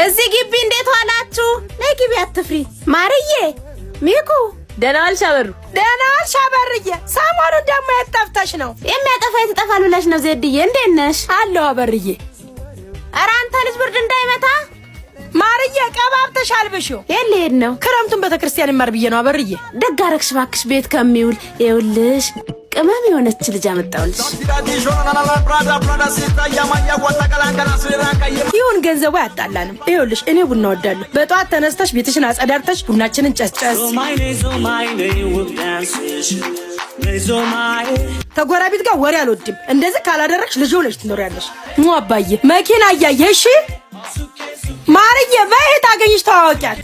እዚህ ግቢ እንዴት ዋላችሁ? ነይ ግቢ፣ አትፍሪ። ማርዬ፣ ሚኩ። ደህና ዋልሽ አበሩ። ደህና ዋልሽ አበርዬ። ሰሞኑን ደግሞ የት ጠፍተሽ ነው? የሚያጠፋ የት ብለሽ ነው ዜድዬ? እንዴት ነሽ? አለሁ አበርዬ። ኧረ አንተ ልጅ ብርድ እንዳይመታ። ማርዬ፣ ቀባብተሽ አልብሽው። የት ልሄድ ነው? ክረምቱን ቤተክርስቲያን ይማር ብዬ ነው አበርዬ። ደግ አደረግሽ እባክሽ፣ ቤት ከሚውል። ይኸውልሽ ቅመም የሆነች ልጅ አመጣሁልሽ። ይሁን፣ ገንዘቡ አያጣላንም። ይኸውልሽ እኔ ቡና ወዳለሁ። በጠዋት ተነስተሽ ቤትሽን አጸዳርተሽ ቡናችንን ጨስጨስ። ከጎረቤት ጋር ወሬ አልወድም። እንደዚህ ካላደረግሽ ልጅ ሆነሽ ትኖሪያለሽ። ሙ አባዬ መኪና እያየ እሺ። ማርዬ በይ ታገኝሽ ተዋወቂያት።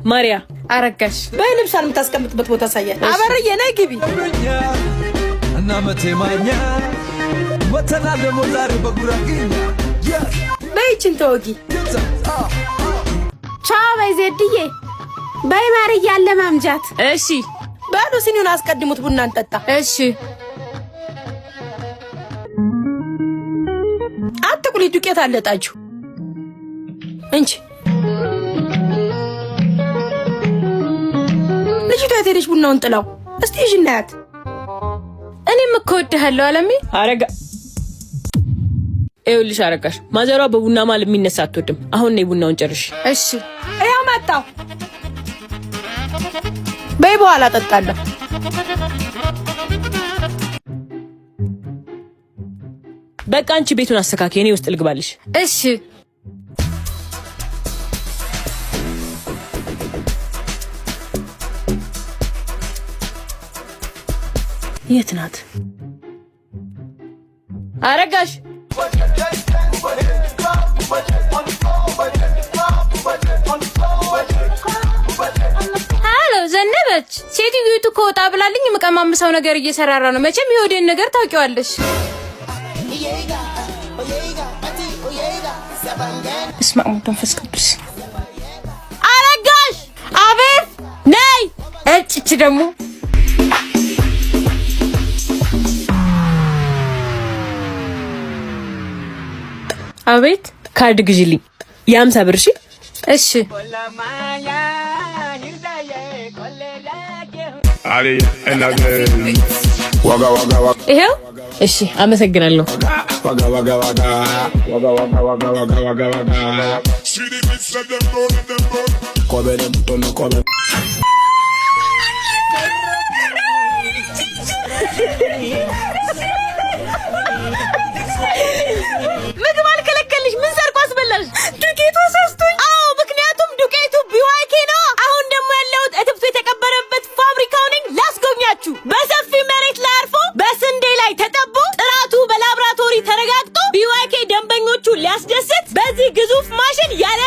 ማሪያ። አረጋሽ። በይ ልብሷን የምታስቀምጥበት ቦታ ሳያል። አበርዬ ነይ ግቢ። እና መቴማኛ ወተናል ደግሞ ዛሬ በጉራጌኛ። በይችን ተወጊ። ቻው በይ ዜድዬ፣ በይ ማርዬ አለማምጃት። እሺ። በሉ ሲኒውን አስቀድሙት፣ ቡና እንጠጣ። እሺ። አትቁሊ፣ ዱቄት አለጣችሁ እንቺ። ልጅቷ የት ሄደች? ቡናውን ጥላው። እስቲ ይዥ እናያት። እኔም እኮ እወድሃለሁ አለሜ። አረጋ፣ ይኸውልሽ አረጋሽ፣ ማዘሯ በቡና ማል የሚነሳ አትወድም። አሁን ነይ ቡናውን ጨርሽ። እሺ። ይኸው መጣሁ። በይ በኋላ ጠጣለሁ። በቃ አንቺ ቤቱን አስተካክይ፣ እኔ ውስጥ ልግባልሽ። እሺ። የት ናት አረጋሽ? ሃሎ ዘነበች፣ ሴትዮቱ እኮ ወጣ ብላልኝ የምቀማምሰው ነገር እየሰራራ ነው። መቼም የሆዴን ነገር ታውቂዋለሽ። በስመ አብ ወወልድ ወመንፈስ ቅዱስ። አረጋሽ! አቤት። ነይ። እጭች ደግሞ። አቤት። ካርድ ግዢልኝ፣ የ50 ብር። እሺ? እሺ። Ali Waga waga waga. ይሄው። እሺ፣ አመሰግናለሁ። Waga waga waga waga waga waga waga waga waga. Kobe them to kobe. ምግብ አልከለከልሽ። ምን ሰርቆ አስበላሽ? ዱቄቱ ሰስቶኝ። አዎ፣ ምክንያቱም ዱቄቱ ቢዋይኬ ነው። አሁን ደግሞ ያለሁት እትብቱ የተቀበረበት ፋብሪካው ነኝ። ላስጎብኛችሁ። በሰፊ መሬት ላይ አርፎ በስንዴ ላይ ተጠቦ ጥራቱ በላብራቶሪ ተረጋግጦ ቢዋይኬ ደንበኞቹ ሊያስደስት በዚህ ግዙፍ ማሽን ያለ